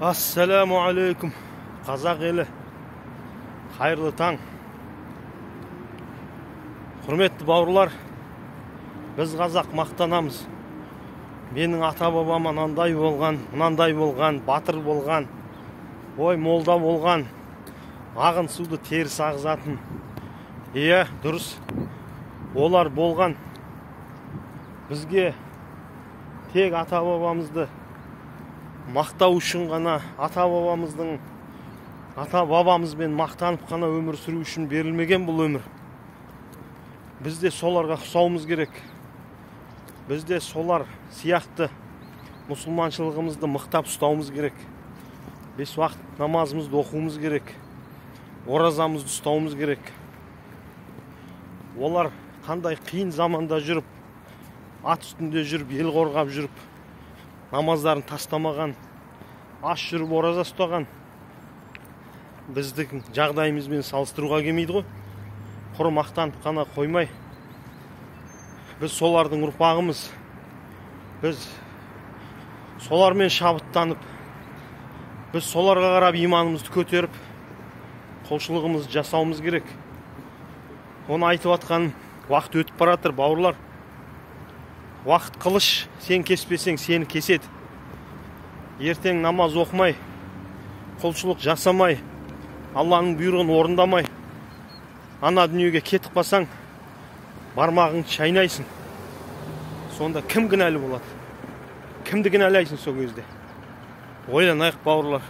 Ассаляму алейкум, қазақ елі, қайырлы таң. Құрметті бауырлар, біз қазақ мақтанамыз. Менің ата бабам анандай болған, мынандай болған, батыр болған, ой, молда болған, ағын суды теріс ағызатын. Иә, дұрыс, олар болған. Бізге тек ата бабамызды мақтау үшін ғана, ата бабамыздың ата бабамызбен мақтанып қана өмір сүру үшін берілмеген бұл өмір. Біз де соларға ұқсауымыз керек. Біз де солар сияқты мұсылманшылығымызды мықтап ұстауымыз керек. Бес уақыт намазымызды оқуымыз керек. Оразамызды ұстауымыз керек. Олар қандай қиын заманда жүріп, ат үстінде жүріп, ел қорғап жүріп, намаздарын тастамаған, аш жүріп ораза ұстаған. Біздің жағдайымызбен салыстыруға келмейді ғой. Құр мақтанып қана қоймай, біз солардың ұрпағымыз. Біз солармен шабыттанып, біз соларға қарап иманымызды көтеріп, құлшылығымызды жасауымыз керек. Оны айтып жатқаным, уақыт өтіп бара жатыр, бауырлар. Уақыт қылыш, сен кеспесең, сені кеседі. Ертең намаз оқымай, құлшылық жасамай, Алланың бұйрығын орындамай, ана дүниеге кетіп қалсаң, бармағыңды шайнайсың. Сонда кім кінәлі болады? Кімді кінәлайсың сол кезде? Ойланайық, бауырлар.